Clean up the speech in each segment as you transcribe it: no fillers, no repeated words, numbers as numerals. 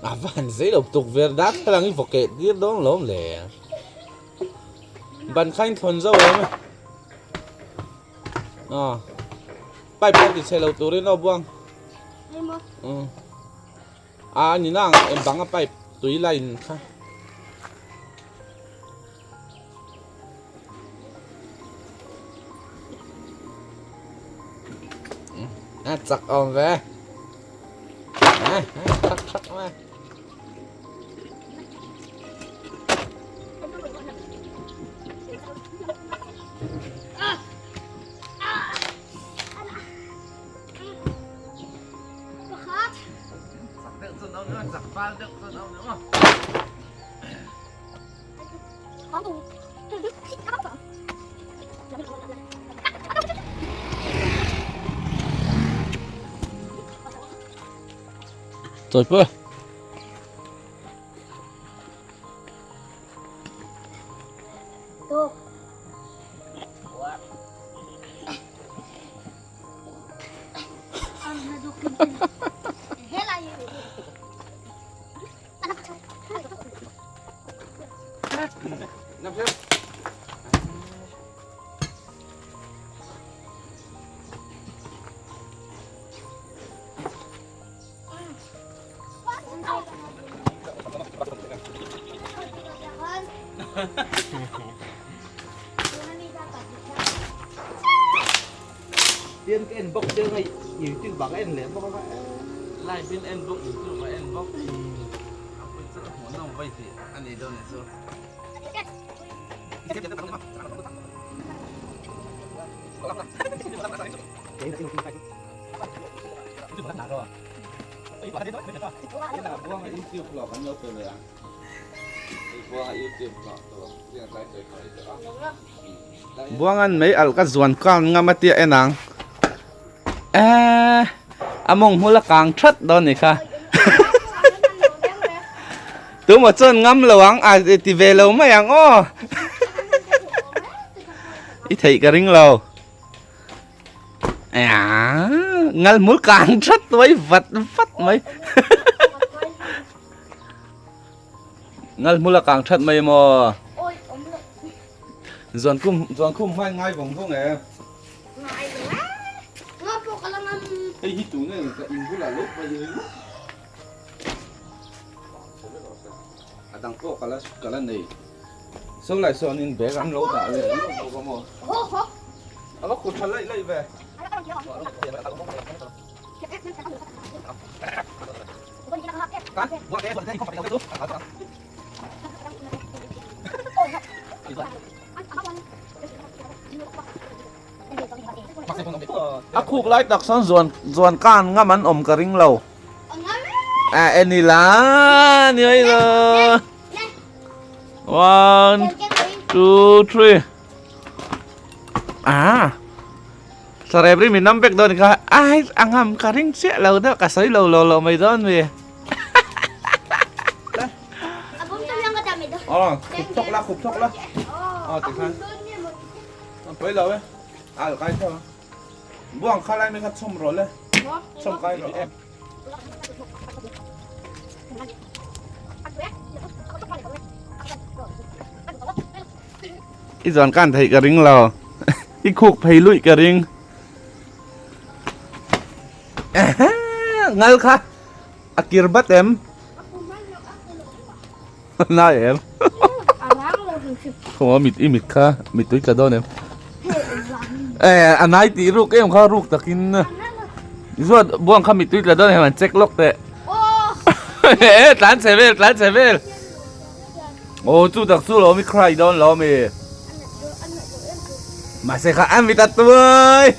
A va han zei lo tukverh dak thlalak i vaw keh tir dawn lawm le. Ban kha in thlawn zo em e. Aw pipe pawh ti chhe lo turin aw buang. Umm a ni na ang em bang a pipe tui line kha. A chak awm ve. A thak thak mai. Chak deuh chuan awm ni maw? Chak fal deuh chuan awm ni maw? Chawi pawh. Tiên cái en bốc chưa ngay YouTube bạc en leh bawk a Live in en bawk YouTube ah en bawk a pui chu a hmuhnawm vawi tih a ni dawn chu. YouTube lawk an lo pe ve a Buanga YouTube lawk tur Buangan mei alh ka zuan kang ngam a tia en ang eee a mawng hmul a kang that dawn ni kha tumaw chuan ngam lo ang a ti ve lo mai ang aw i theih ka ring lo eaa ngal hmul kang that mai vat vat mai. Ngal hmul a kang that mai maw? Zuan kum zuan khum hmai ngai vawng vawng e. Ngai lo e. Nga pawh ka la ngam. Hei hi tu nge ka in bulah lo pa i ring. A dang pawh ka la ka la nei. So lai sawn in bag an lo dah leh lo bawk a maw. Ho ho. A va kut tha laih laih ve. A khuk lai tak sawn zuan zuan kan ngam an awm ka ring lo a en ila ni mai lo one two three ah Sarep ri min nam vek dawn kha ai a ngam ka ring chiah lo deuh ka sawi lo lo lo mai dawn mi. Aw khup thawk la khup thawk la aw tikhan a pawi lo e a lo kai thawk a buang kha lai mai kha chhawm rawh le chhawm kai rawh aw. I zawn kan theih ka ring lo. I khuk phei luih ka ring. Ngal kha a kir bat em? Nai em? Không mit i mit kha mit tui tla dawn em? Eh a nai tih ruk em kha ruk takin. Zuat buang kha mit tui tla dawn em an check lawk teh. Eh tlan chhe vel tlan chhe vel. Aw chu tak chu lo mi cry dawn lo mi. Mahse kha an mit a tuai.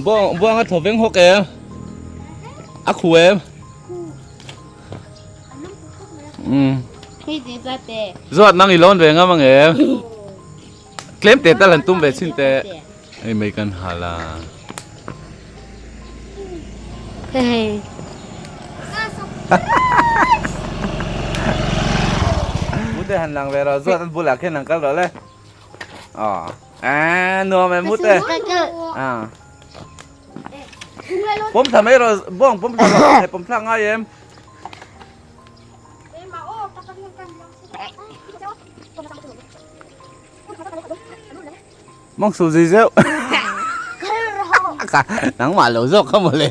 Buang buang a tho veng hawk em. A khu em? Zuat nang i lawn ve ngam ang em? Tlem te tal han tum ve chin te. Hei mai kan hal a. Mute han lang ve rawh zuat an bulah khian han kal rawh le. Aw. Aaa nuam em mute. Aa. Pawm thla mai rawh bawng pawm thla rawh pawm thla ngai em. Mawng su zui zeuh. Nangmah lo zawk kha mawle.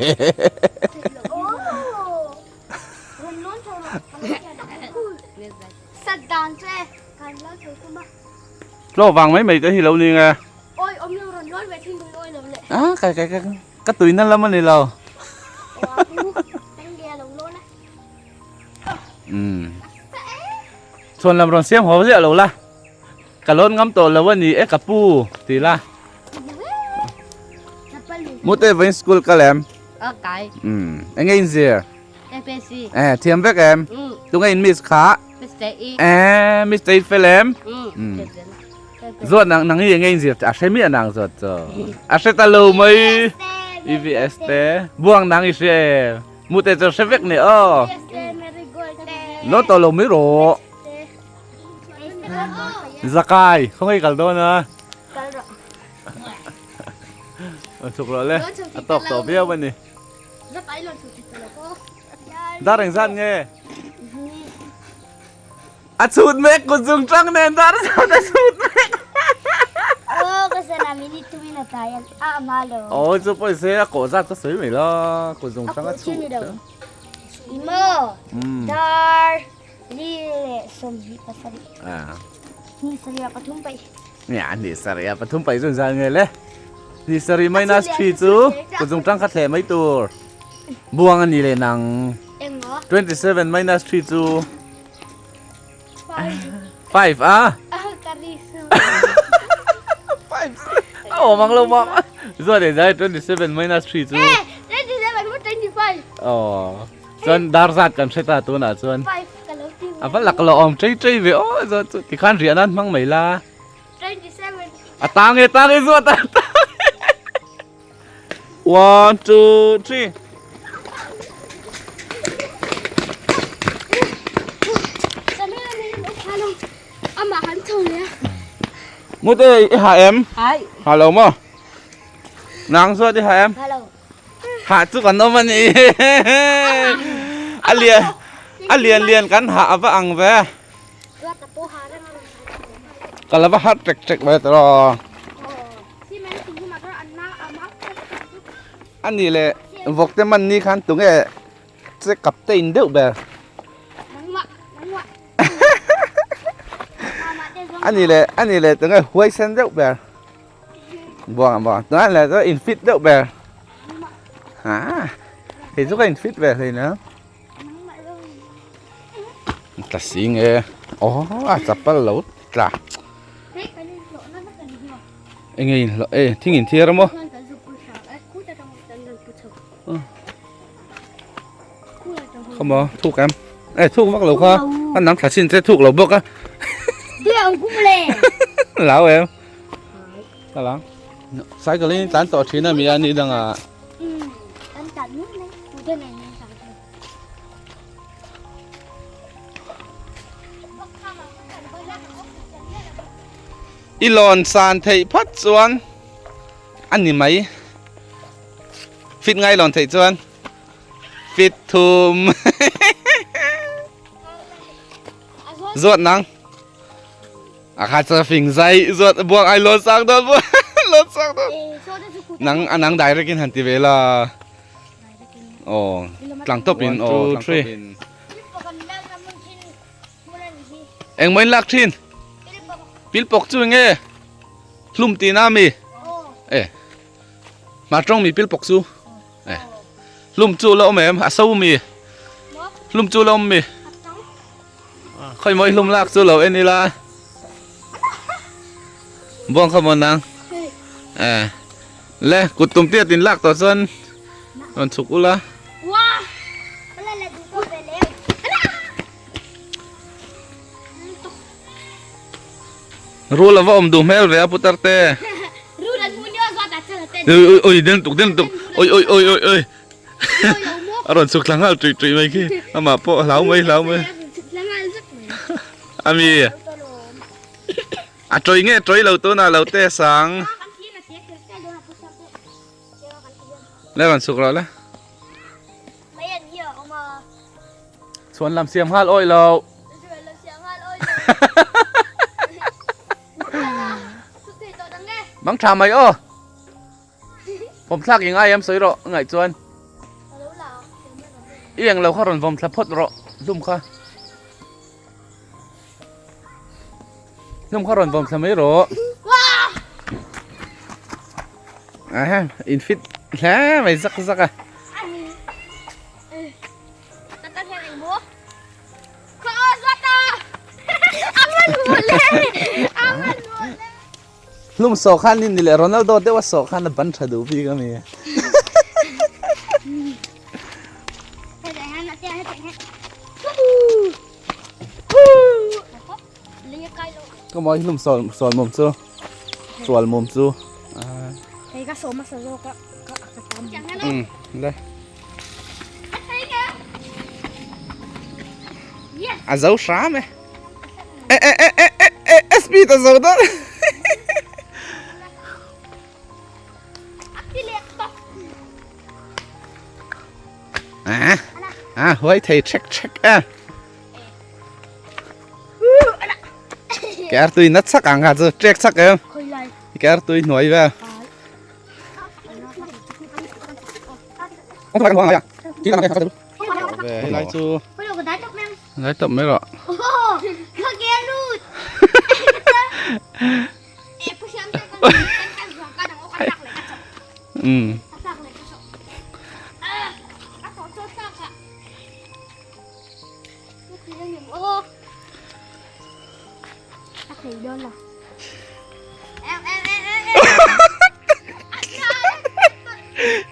Tlo vang mai mai te hi lo ni nge. A kai kai kai ka tuina lam a ni lo. Umm. Chhuan lam rawn siam haw ziah lo la. Ka lawn ngam tawh lo a ni e ka pu ti la. Mute vawiin school kal em? Kai. Umm. Enge in zir? ABC. Eh thiam vek em? Umm. Tunge in miss kha? Mr. E. Eh Mr. E fel em? Umm. Zawt nang nang hi enge in zir a hre miah nang zawt chu. A hre ta lo mai. EVS te. Buang nang i hria em? Mute chu hre vek ni aw. Lo tawh lo mai rawh. Zakai, khawngaih kal dawn a. Rawn chhuk rawh le, a tawk tawh viau a ni. Dar engzat nge? A chhut mek kut zung tang nen dar zat a chhut mek. Aw chu pawh se a kawh zat ka sawi mai la kut zung tang a chhut. Imo dar li leh 27. Ni sarih pathum paih. Nia ni sarih pathum paih chu zan nge le. Ni sarih minus 3 chu kut zung tang kha thleh mai tur. Buang a ni leh nang. 27 minus 3 chu 5 a. 5. A awm ang lo maw? Zuat e zai 27 minus 3 chu. 27 25. Oh. Chuan dar zat kan hre ta tunah chuan. A va lak lo awm chei chei ve aw zuat chu tikhan riah nan hmang mai la. 27. A tang e tang e zuat a tang. 1 2 3. Mute i ha em? Ha lo maw? Nang zuat i ha em? Ha chu kan awm a ni. A lian a lian lian kan ha a va ang ve. Ka la va hat trek trek mai tawh. A nih leh vawk te man ni khan tunge che kap te in deuh ber. A nih leh a nih leh tunge huai sen deuh ber. Buang ah buang tunah leh chuan in fit deuh ber. Ha hei chu ka in fit ve hlei nia. Tla si nge aw a chapal lo tla. Enge in hlawh e thing in thiar maw. Khawmaw thuk em e thuk vak lo kha a nam thla chin che thuk lo bawk a. Lau em. Ka lang. Cycle in tlan tawh thin a mi a ni dangah. I lawn san theih phat chuan a ni mai fit ngai lawn theih chuan fit thum zawt nang a kha chu fing zai zawt buang ai lawn sang dawn buang lawn sang dawn nang a nang direct in han ti ve la. Aw tlang tawp in aw tlang tawp in. Engmaw in lak thin? Pilpawk chu enge? Hlum tihna ami? E Hmar tawng mi pilpawk chu? E Hlum chu la awm em? A so mi? Hlum chu la awm mi? Khawi maw i hlum lak chu lo en ila. Buang kha maw nang? E Le kut tum tiat in lak tawh chuan rawn chhuk ula. Wah! Rul a va awm duh hmel ve a putar te. Rul an hmu nia zawt a chal a ten. Oi oi den tuk den tuk oi oi oi oi oi. A rawn chhuk thla nghal tuih tuih mai khi amah pawh hlau mai hlau mai. Ami a tawi nge tawi lo tunah lo te sang. Le rawn chhuk rawh le. Chhuan lam siam nghal awih lo. Mang tha mai aw. Vawm thlak i ngai em sawi rawh a ngaih chuan. I eng lo kha rawn vawm thla phawt rawh hlum kha. Hlum kha rawn vawm thla mai rawh. Aha, in fit hle mai zak zak a. Hlum sawh khan ni leh Ronaldo deuh a sawh khan a ban tha duh bik a mi. Ka mawi hlum sawl sawl mum chu sual mum chu. Hei ka sawm hmasa zawk a ka ka tam. Um le. A zo hram e. E e e e e e e speed a zo dawn. À, à, huai thei check check a. Cái tui nát sắc ang ha chu trek sắc em. Cái tui hnuai ve. Không phải cái à? Chỉ là cái Về lai chu. Lai tập mấy rồi. Ừ.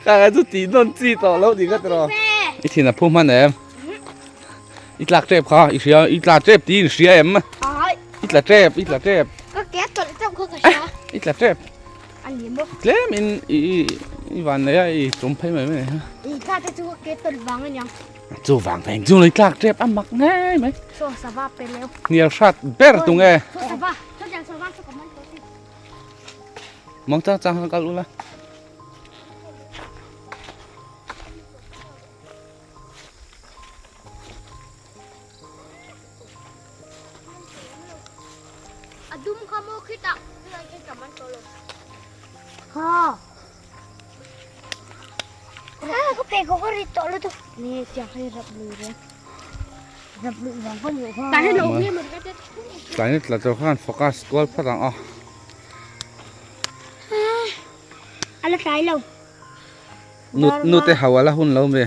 Kha kha chu tih nawn chi tawh loh tih ka ti rawh. I thin a phu hman em? I tlak tep kha i hria i tla tep tih in hria em? I tla tep i tla tep. Ka ke tawlh teuh kha ka hria. I tla tep. A ni maw? Tlem in i i van nei a i tum phei mai mai ha. I tla te chu ka ke tawlh vang a niang. Chu vang phei chu i tlak tep a mak ngei mai. Saw sava pe leu. Hnial hrat ber tu nge. Saw sava, saw tiang sava chu ka man tawh si. Mawng chang chang khan kal ula. A dum kha maw khitah ka man tawh lo. Ha. Ka pe ko ka rit tawh lutuk. Ni tiang hi rap lui reng. Rap lui vang ka hmuh kha. Tlai hi lo nge maw ka te. Tlai ni tla tur khan focus kual phawt ang aw. Ala tlai lo. Nu nu te hau ala hun lo me.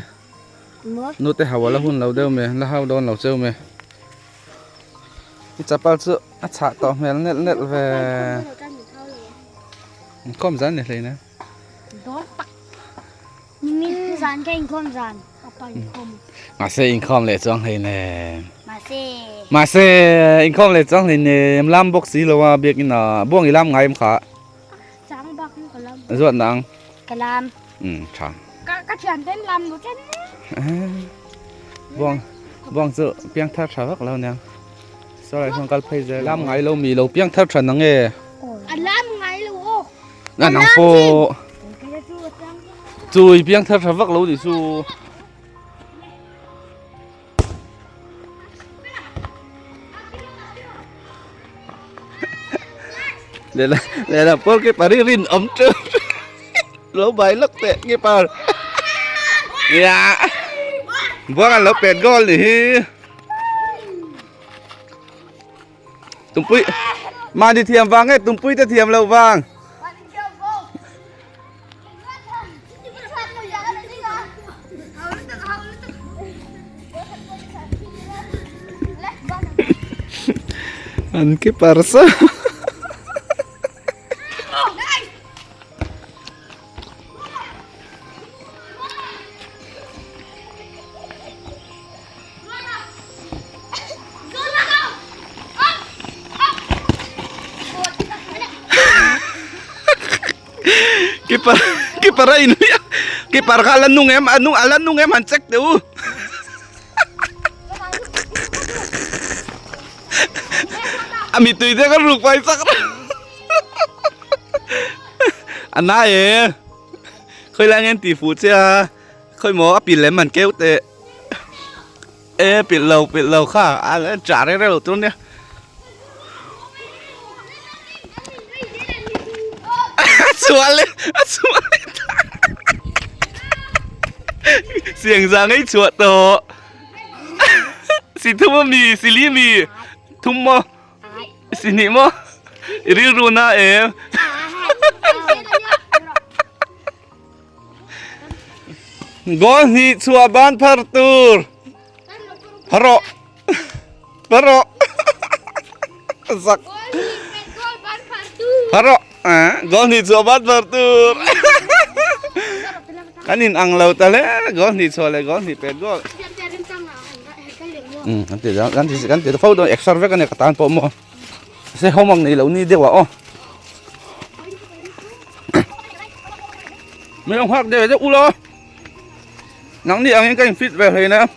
Nu te hau ala hun lo deuh me. La hau dawn lo cheu me. I chapal chu a chhah tawh hmel nelh nelh ve. Inkhawm zan ni hlei na. Dawn tak. Nimin zan ka inkhawm zan. Apa inkhawm. Mahse inkhawm leh chuang hlei nem. Mahse. Mahse inkhawm leh chuang hlei nem. Lam bawk si lo a biakin a buang i lam ngai em kha. Chang bak ka lam. Zuat nang. Ka lam. Um tha. Ka ka thian ten lam lo chen. Buang buang chu piang thar tha vak lo niang. Saw lai kal phei zel. Lam ngai lo mi lo piang thar tha nang e. A lam ngai lo aw. Na nang pawh. Chui piang thar tha vak lo ni chu. Leh la leh la pawl ke pari rin awm teuh lo bai lawk teh nge par. Nia buang an lo pet goal ni hi. Tumpui mahni thiam vang nge tumpui te thiam loh vang. An ke parsa. Keeper a in keeper kha a la nung em a nung a la nung em han check teh u. A mittui te ka ruk pai chak a na e khoi lai ngen ti fu che a khoi maw a pil lem han keu teh e pil lo pil lo kha a la trả reng reng lo tur nia a chhuah leh a chhuah leh ta siang zang ei chhuah tawh si thum a mi si li mi thum maw si hnih maw i rilru na em goal hnih chhuah ban phar tur phar rawh phar rawh zak phar rawh goal hnih chhuah ban phar tur kan in ang lo ta hle goal hnih chhuah leh goal hnih pet goal um kan ti kan ti kan ti fo dawn exer vek a ni ka tan pawh maw se homework nei lo ni deuh ah aw Min lo nghak deuh deuh ula nangni angin ka in fit ve hlei na.